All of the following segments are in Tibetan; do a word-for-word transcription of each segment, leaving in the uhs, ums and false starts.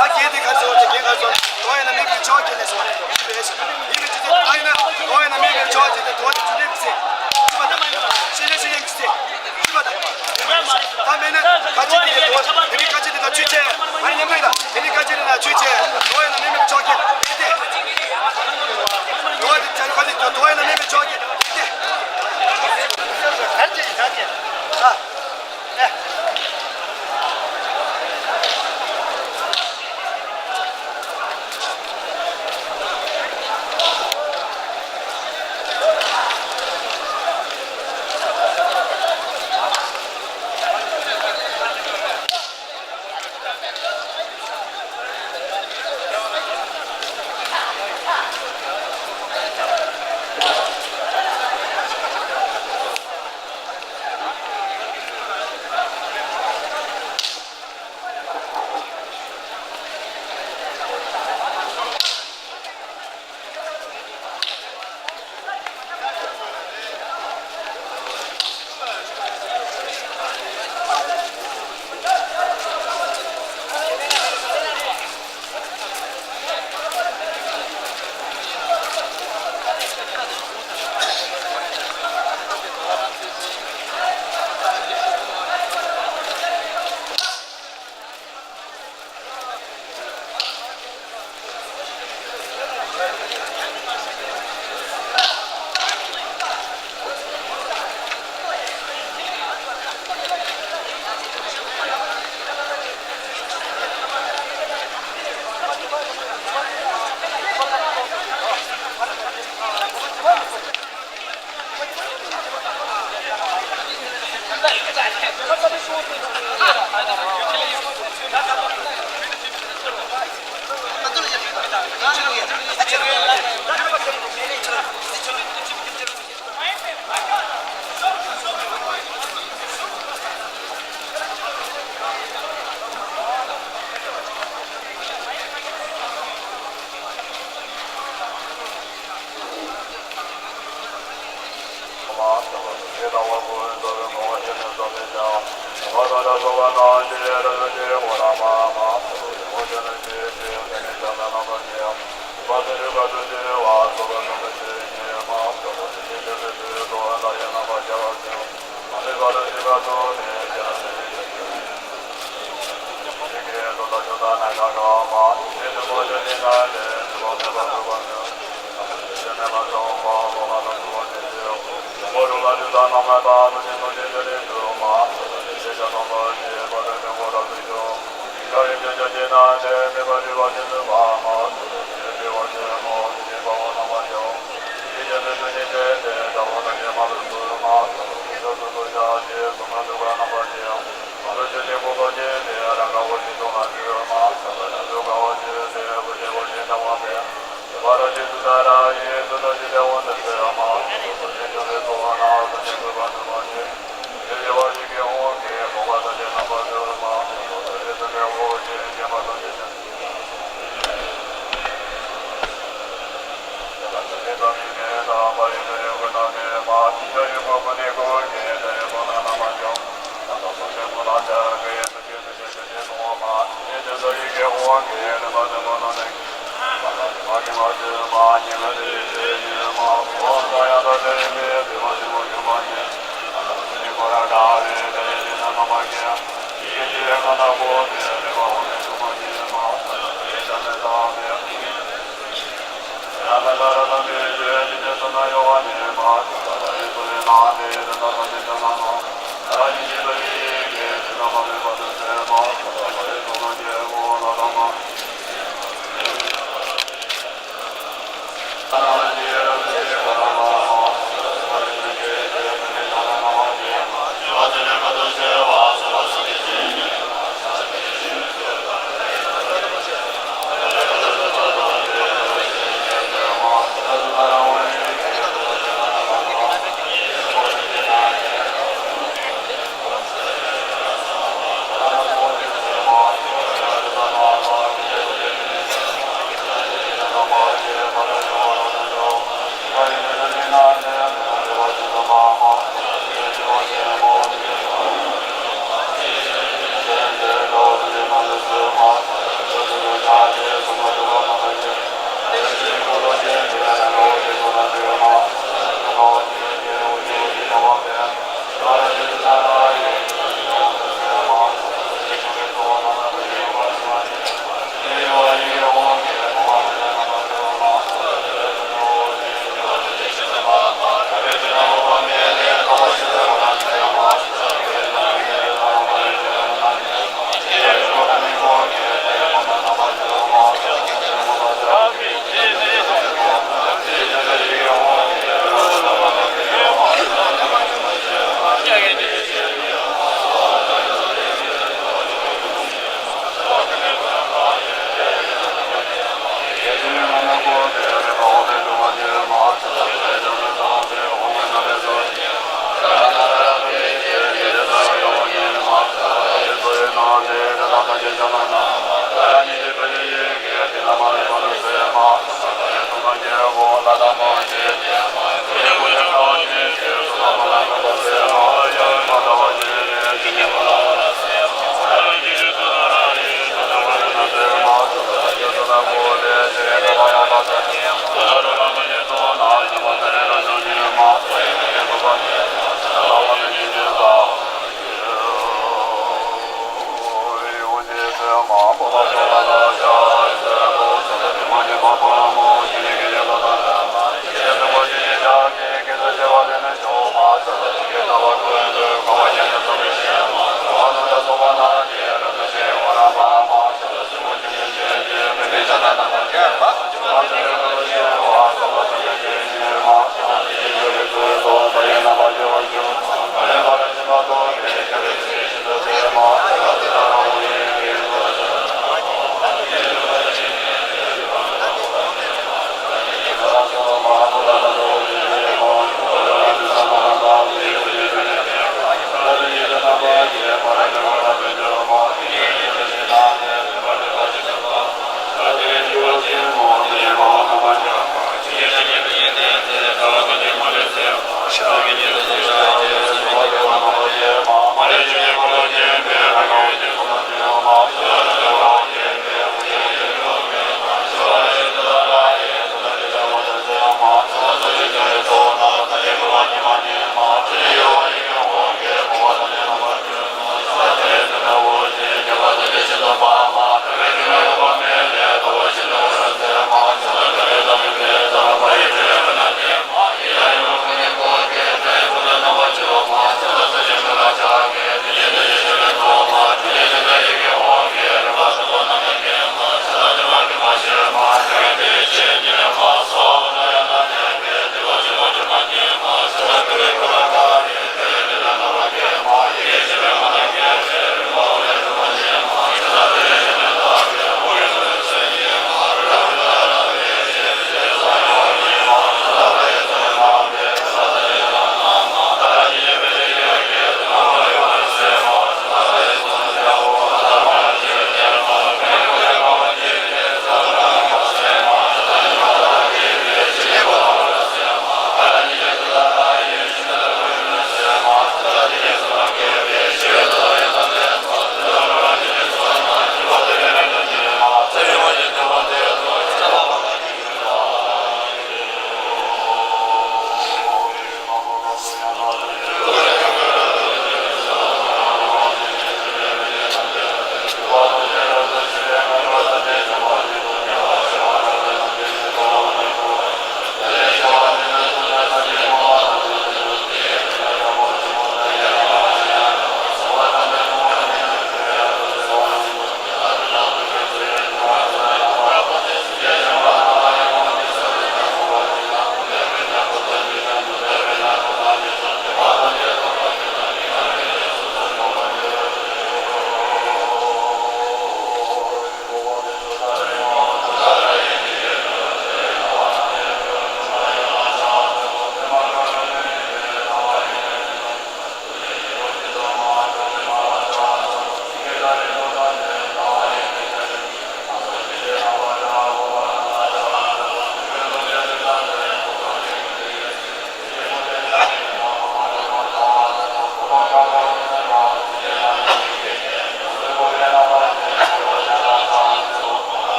ད་རྒན་དེ་ག་ཚོད་དེ་རྒན་ག་ཚོད་དོ་ཡིན་ན་མི་བུ་ཆོག་གི་ལས་སོང་རེད། མི་བུ་ཡིན་མི་ཅི་ཚོད་ད་ཡིན་ན་དོ་ཡིན་ན་མི་བུ་ཆོག་གི་དེ་དོ་དེ་ཆུ་ལེབ་ཚེ་ཤི་བ་དང་ཤི་ལེ་ཤི་ལེ་མི་ཚེ་ཤི་བ་དང་། ད་མེད་ན་ག་ཅི་དེ་དོ་དེ་རིང་ག་ཅི་དེ་ད་ཆུ་ཆེ་ང་ཉམས་རེད། ད་དེ་རིང་ག་ཅི་དེ་ད་ཆུ་ཆེ་དོ་ཡིན་ན་མི་བུ་ཆོག་གི་དེ་དེ་དོ་དེ་ཆ་ག་ཅི་དོ་དོ་ཡིན་ན་མི་བུ་ཆོག་གི་དེ་དེ།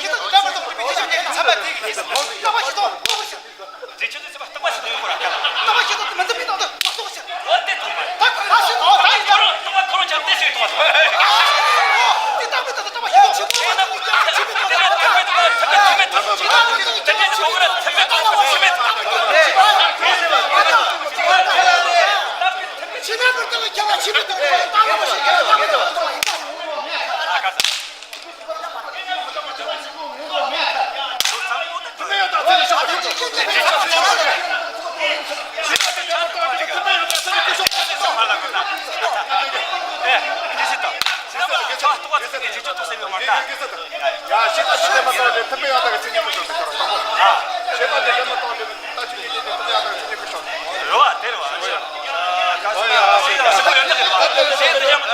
ཤེས་རྟོགས་ཀྱི་འདྲ་མ་གཏོགས་པའི་ཡིད་ཆེས་ཀྱི་ཚད་མ་དེ་གི་ཡིན་ཟེར། རྟོག་པ་ཤེས་རྟོགས་རྟོགས་པ་ཤེས། འགྲེལ་ཆེན་ཚོས་ཚད་མ་རྟོག་པ་ཤེས་རྟོགས་ཡོད་དགོས་ར་སྐད་ལ། རྟོག་པ་ཤེས་རྟོགས་དེ་མི་འདུག་མི་འདུག་མི་འདུག་ཟེར། འོ་དེ་མཐོང་མ་རེད། ད་ཁོ་ད་ཤེས་རྟོགས་ད་ཡིན་ད། ཁོ་རང་རྟོག་པ་ཁོ་རང་ཅག་དེ་ཤེས་རྟོགས་མ་ཐུབ། དེ་རྟག་པའི་ཐོག་ཏུ་རྟོག་པ་ཤེས་རྟོགས་ཆེན་པོ་ཡིན་ན། དེ་ནས་ཐུབ་པའི་ཐོག་ཏུ་ཐུབ་པའི་ཐོག་ཏུ་ཐུབ་པའི་ཐོག་ཏུ་དེ་འདྲ་ཞིག་གོ་གི་ར། ཐུབ་པའི་ཐོག་ཏུ་ཐུབ་པའི་ཐོག་ཏུ་ཐུབ་པའི་ཐོག་ཏུ། ཕྱི་ནང་གི་རྟོག་པའི་ཁྱད་པར་ཆེན་པོ་དང་རྟག་པ་ཞིག་གི་རྟག་པའི་ཐོག་ཏུ་རྟོག་པ་ཡིན་ད། རེད་བ། དེ་རེད་བ།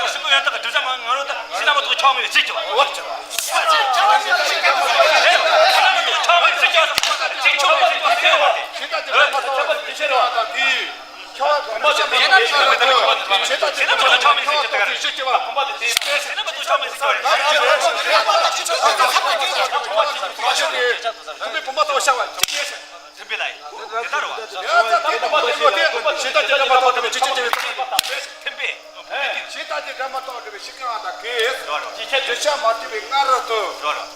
ཞིབ་པོ་ཡོན་བདག་གི་སྒྲུབ་བྱ་མ་ང་རང་ད་ཤེས་ན་མ་གཏོགས་ཆོག་མི་ཡོད་ཅིག་གི་བ། ཐུབ་པའི་ལ་ཡིན། དེ་ལྟར་བ། ཐུབ་པའི། ཞེས་དང་དེ་འདྲ་མ་གཏོགས་སྒྲུབ་པའི་ཤེས་བྱ་དེ་ཐིམ་པས། ཞེས་དང་དེ་འདྲ་མ་གཏོགས་སྒྲུབ་པའི་ཤེས་ཀྱང་ཨ་དང་གིས། རྒྱུ་ཆ་མ་སྒྲུབ་པའི་སྔ་རོལ་དུ།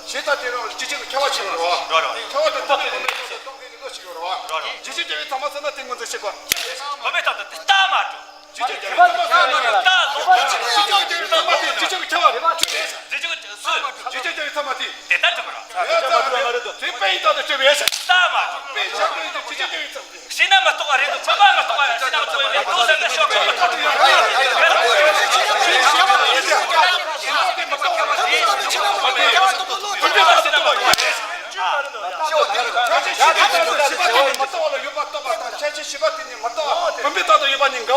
ཞེས་དང་དེ་རང་ལ་སྐྱེ་མཆེད་ཀྱི་ཁྱད་པར་ཆེན་པོ་རེད་བ། ཁྱད་པར་དུ་ཐུབ་པའི་སྟོང་པའི་ཡུལ་དུ་སྟོང་པའི་ཡུལ་ལུགས་ཤིག་ཡོད་རེད་བ། རྒྱུ་ཆ་སྐྱེ་བའི་ཚད་མ་ཟེར་ན་དེ་ངོས་འཛིན་བྱེད་དགོས། བུད་མེད་དག་ཏུ་དེ་རྟགས་མ་གྲུབ། རྟགས་ལོག་པ་ཞིག་ཡོད་དེ་ཚད་མ་དེ་རྒྱུ་ཆ་ཀྱི་ཁྱད་པར་རེད། རྒྱུ་ཆ་ཀྱི་སུ། རྒྱུ་ཆ་སྐྱེ་བའི་ཚད་མ་དེ། དེ་ལྟར་གྲུབ་པར། དེ་དཔེ་ཡི་དག་ཏུ་སྐྱེ་བའི་ཨེ་ཤ། རྟགས་མ་གྲུབ། དཔེ་བཞག་པའི་རྒྱུ་ཆ་སྐྱེ་བའི་ཚད་མ་དེ། ཤེས་ན་མ་རྟོགས་པ་རེད་འདུག་བུམ་པ་མ་རྟོགས་པ་ཤེས་ན་མ་རྟོགས་པའི་མེད་དོ་ཟེར་ན་ཤོག་གི་མ་རྟོགས་ཀྱི་ཡོད། བུམ་པའི་རྟགས་སུ་རྟོགས་པ་ཡོད་པ་རྟོགས་པ་དང་ཁྱད་ཆོས་བཞི་པ་དེ་ཉིད་མ་རྟོགས་པ་བུམ་པའི་རྟགས་སུ་ཡོད་པ་གཉིས་འགལ་བ།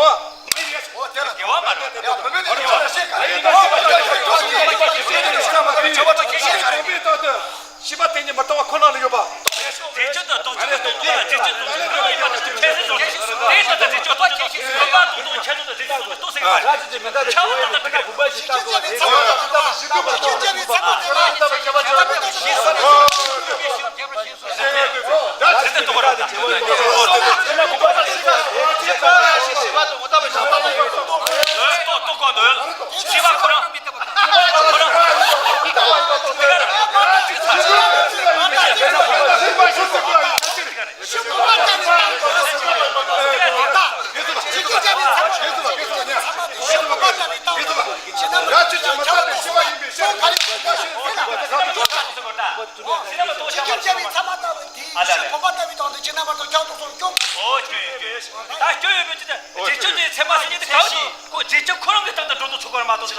འགལ་བ་མ་རེད། བུམ་པའི་རྟགས་སུ། བཞི་པ་དེ་ཉིད་མ་རྟོགས་པ་ཁོ་ན་ལ་ཡོད་པ། རྗེས་འཇུག་དང་ལྡོག་ཆོས་ཀྱི་སྟོང་ཉིད་ལ་རྗེས་འཇུག་ཏུ་སྟོང་ཉིད་ལ་ཡོད་པ་དེ་ཁྱད་གསོད་བྱུང་ནས། དེ་ལྟར་དུ་རྗེས་འཇུག་ཏུ་སྟོང་ཉིད་ལ་བུམ་པ་སྟོང་སྟོང་ཁྱད་གསོད་དུ་རྗེས་འཇུག་ཏུ་སྟོང་ཟེར་གྱི་མ་རེད། ཁྱད་པར་དུ་དུ་ཁྱད་པར་ཆེ། ཏོག་ཏོག་གོ་འདོད། ཤེས་པ་ཁོ་རང་། ཁོ་རང་། ཨོ་ཁྱོད་ཡོད་ཁྱོད་ཡོད། ད་སྐྱོན་ཡོད་པའི་ཅི་ད་རྗེས་འཇུག་དེ་ཚད་མ་ཟེར་མཁན་དེ་ག་བ་འདུག་ཁོ་རྗེས་འཇུག་ཁོ་རང་གི་རྟགས་དང་སྒྲོ་འདོགས་ཆོད་ཀྱི་མ་གཏོགས་ཅི་ལ།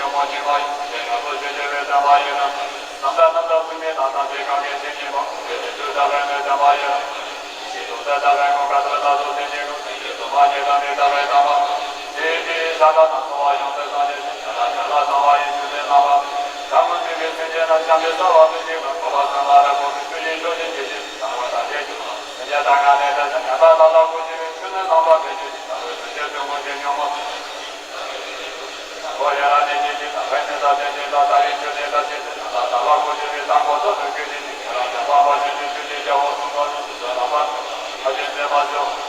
མ་ཕྱིན་པ་ཡིན། དེ་ནས་རབ་ཏུ་ཞི་བྱེད་པའི་བསྟན་པ་ཡིན་ནོ། རྣམ་དག་རྣམ་དག་ཚུལ་ནི་ལ་དང་དེ་གང་གིས་ཤེས་བཞིན་པ། དེ་དེ་དུས་ལྟ་བའི་མོས་བསྟན་པ་ཡིན་ནོ། ཡེ་ཤེས་རྡོ་རྩེ་ལྟ་བའི་ངོ་དཀར་དུ་ལྟ་ཚུལ་དེ་ཉིད་ནོ། དེ་དེ་དུ་མ་ཉིད་དང་དེ་ལྟ་བའི་བསྟན་པ། དེ་དེའི་ས་དག་དང་འཚོ་བ་ཡོངས་སུ་བསྲངས་ཏེ། ཡ་ལ་ཡ་ལ་བསྲངས་པ་ཡི་ཆུ་དེ་བསླངས་པ། ལྷ་མོ་འཛིན་པའི་སེམས་ཅན་རྣམས་བྱམས་པའི་རྩ་བ་མི་འཇིགས་པ། འཕགས་པ་ཚང་མ་རབ་དགོངས་པའི་ཆོས་ཉིད་ཕྱོགས་བཅུའི་དགེ་བཤེས་དང་བ་དང་བཅས་ཀྱི་སེམས་ཅན་དག་ཀྱང་ནི་དེ་བཞིན་ཉམས་པ་ལ་ལ་གོ་ཆེ་བའི་ཆོས་ནི་རྣམ་པར་འཕེལ་ཕྱིར་ཞིང་། ལྟ་བའི་དོན་ཆེན་དོན་ཀུན་ཆེ་སྙོམས་པ། འོ་ཡ་ར་ནི་ཉིད་ཀྱི་ལྟ་བའི་གནས་ལ་བརྟེན་ཅིང་ལ་ལྟ་བའི་ཆོས་ནི་ལྟ་ཕྱིར་ཞིང་། ལ་ལ་ལ་གོ་ཆེ་བའི་དང་པོ་ཚོ་དོན་ཀུན་ཆེ་ཞིང་། ཡ་ར་ཡ་ལ་བ་ཆེ་བའི་ཆོས་ཀྱི་རྒྱལ་པོ་གསུམ་པོ་ནི་དུས་སུ་རྣམ་པར་ཕྱིན་པ་ཞིག་མཛད་པ་ཞིག་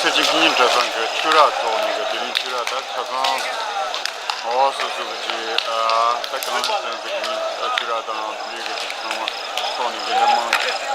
ཁྱེད་ཀྱི་ཧིན་གྲྭ་ཚང་གི་ཆོས་ར་ཚོགས་ནས་གི་དེ་རིང་ཆོས་ར་ད་ཆ་ཚང་འོ་སོ་སོ་གི་ཅི་ཨ་ད་གང་ལ་སྟོན་གི་ཅི་ད་ཆོས་ར་དང་དེ་གི་ཅི་ཚང་མ་ཚོགས་ནས་གི་ནི་མང་